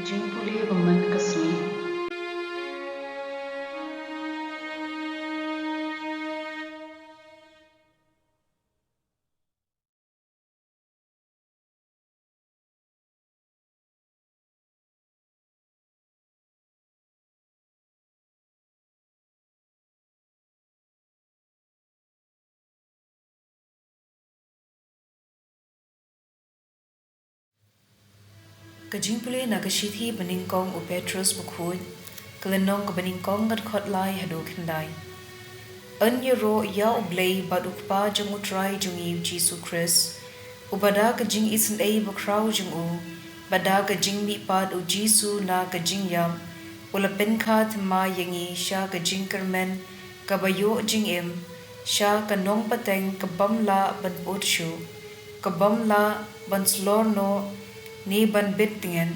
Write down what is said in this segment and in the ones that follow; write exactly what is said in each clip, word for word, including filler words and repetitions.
Jingpule ba man ka sngi. Ka jingpule na ka shithi ba nyngkong u Petros bakhuid, ka lynnong kaba nyngkong, ka dkhot lai haduh khyndai. Yn ïaroh ïa U Blei bad U Kpa jong U Trai jong ngi U Jisu Khrist, uba da ka jingisynei bakhraw jong u, bad da ka jingmihpat U Jisu na ka jingïap, u la pynkha thymmai ïa ngi sha ka jingkyrmen kaba ïoh jingim, sha ka nongpateng ka bym lah ban put shuh, ka bym lah ban slor noh ne ban bit tngen,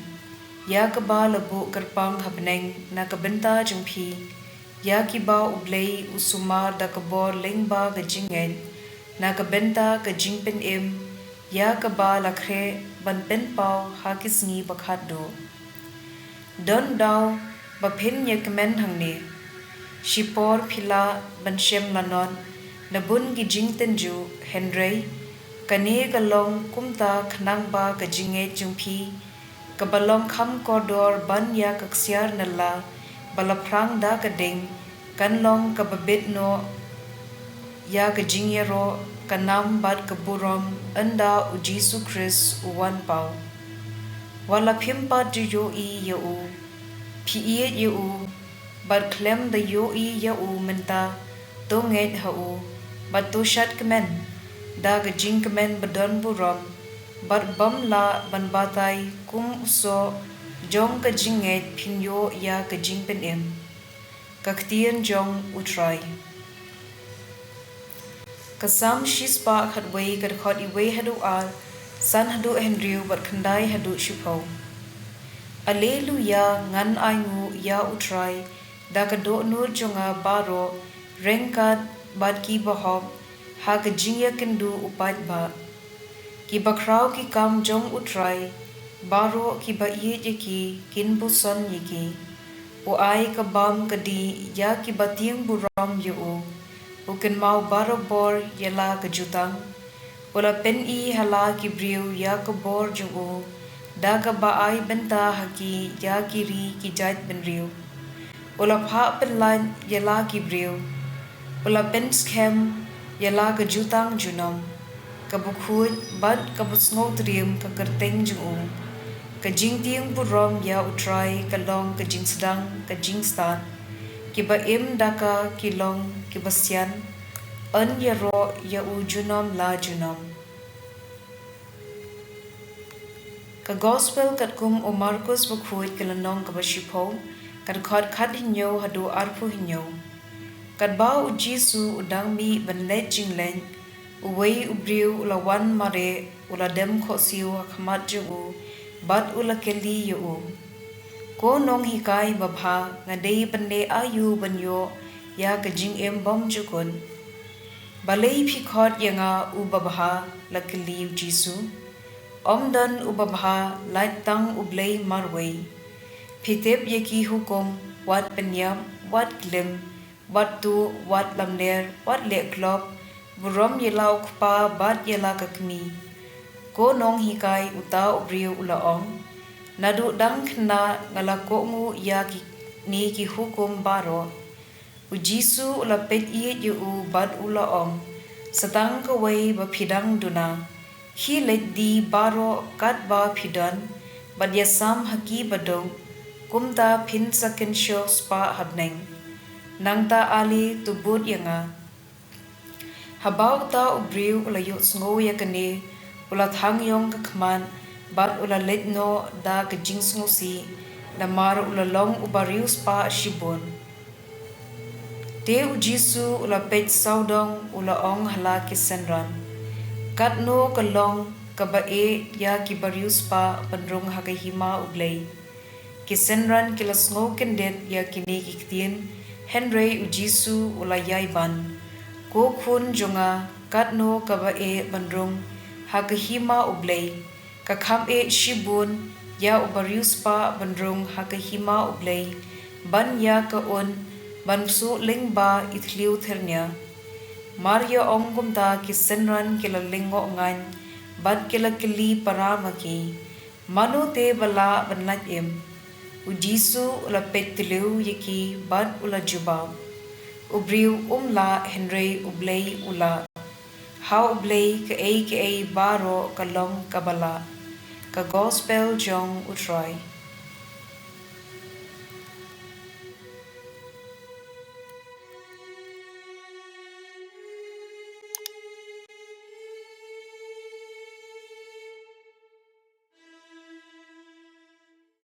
ïa kaba la buh kyrpang ha bneng na ka bynta jong phi, ïa kiba U Blei u sumar da ka bor lyngba ka jingngeit, na ka bynta ka jingpynim, ïa kaba la khreh ban pynpaw ha ki sngi ba khatduh. Don daw ba phin ïa kmen hangne. Shipor phi lah ban shem lanot na bun ki jingtynjuh, hynrei kane ka long kumta khnang ba ka jingngeit jong phi, kaba long kham kordor ban ïa ka ksiar nylla ba la phrang da ka ding, kan long kaba bit noh ïa ka jingïaroh, ka nam bad ka burom ynda U Jisu Khrist u wan paw. Wat la phim pat ju ïohi ïa u, phi ïeit ïa u, bad khlem da ïohi ïa u mynta, to ngeit ha u, bad to shad kmen da ka jingkmen ba don burom, bad bym lah ban batai kum u soh jong ka jingngeit phin ïoh ïa ka jingpynim. Ka ktien jong U Trai. Ka Salm shispah khatwei, ka dkhot iwei haduh ar, san haduh hynriew bad khyndai haduh shiphew. Alleluia, ngan ainguh ïa U Trai da ka dohnud jong nga baroh, ryngkat bad kiba hok ha ka jingïakynduh u paidbah. Kiba khraw ki kam jong U Trai, baroh kiba ïeit ïa ki kin puson ïa ki. U ai ka bam ka dih ïa kiba tieng burom ïa u. U kynmaw barabor ïa la ka jutang. U la pyni ha la ki briew ïa ka bor jong u, da kaba ai bynta ha ki ïa ki ri ki jaid bynriew. U la phah pynlait ïa la ki briew. U la pynskhem ïa la ka jutang junom. Kaba khuid bad kaba sngewtriem ka kyrteng jong u. Ka jingtieng burom ïa U Trai ka long ka jingsdang ka jingstad. Kiba im da ka ki long kiba sian. Yn ïaroh ïa u junom la junom. Ka Gospel katkum u Markus bakhuid, ka lynnong kaba shiphew, ka dkhot khathynñiew haduh arphew hynñiew. Katba U Jisu u dang mih ban leit jingleit, uwei u briew u la wan mareh, u la dem khohsiew ha khmat jong u, bad u la kylli ïa u, Ko Nonghikai babha, nga dei ban leh aïu ban ïoh ïa ka jingim bymjukut? Balei phi khot ïa nga u babha? La kylli U Jisu. Ym don u babha, lait tang U Blei marwei. Phi tip ïa ki hukum, wat pynïap, wat klim, wat tuh, wat lamler, wat leh klop, burom ïa la u kpa bad ïa la ka kmie. Ko Nonghikai, uta u briew u la ong. Naduh dang khynnah nga la kohnguh ïa kine ki hukum baroh. U Jisu u la peit ïeit ïa u bad u la ong, sa tang kawei ba phi dang duna. Khie leit die baroh katba phi don, bad ïasam ha ki baduk, kumta phin sa kynshew spah ha bneng. Nangta ale to bud ïa nga. Haba uta u briew u la ïohsngew ïa kane, u la thang ïong ka khmat, bad u la leit noh da ka jingsngewsih, namar u la long uba riewspah shibun. Te U Jisu u la peit sawdong, u la ong ha la ki synran, Katno ka long kaba eh ïa kiba riewspah ban rung ha ka hima U Blei. Ki synran ki la sngew kyndit ïa kine ki ktien, hynrei U Jisu u la ïai ban, Ko khun jong nga, katno kaba eh ban rung ha ka hima U Blei. Ka kham eh shibun ïa u bariewspah ban rung ha ka hima u Blei, ban ïa ka un ban bsuh lyngba i thliew thyrnia. Mar ïa ong kumta ki synran ki la lyngngoh ngaiñ, bad ki la kylli para ma ki, mano te ba lah ban lait im? U Jisu u la peit tliw ïa ki bad u la jubab, u briew um lah, hynrei u Blei u lah. Ha u Blei kaei kaei baroh ka long kaba lah. Ka Gospel jong u Trai.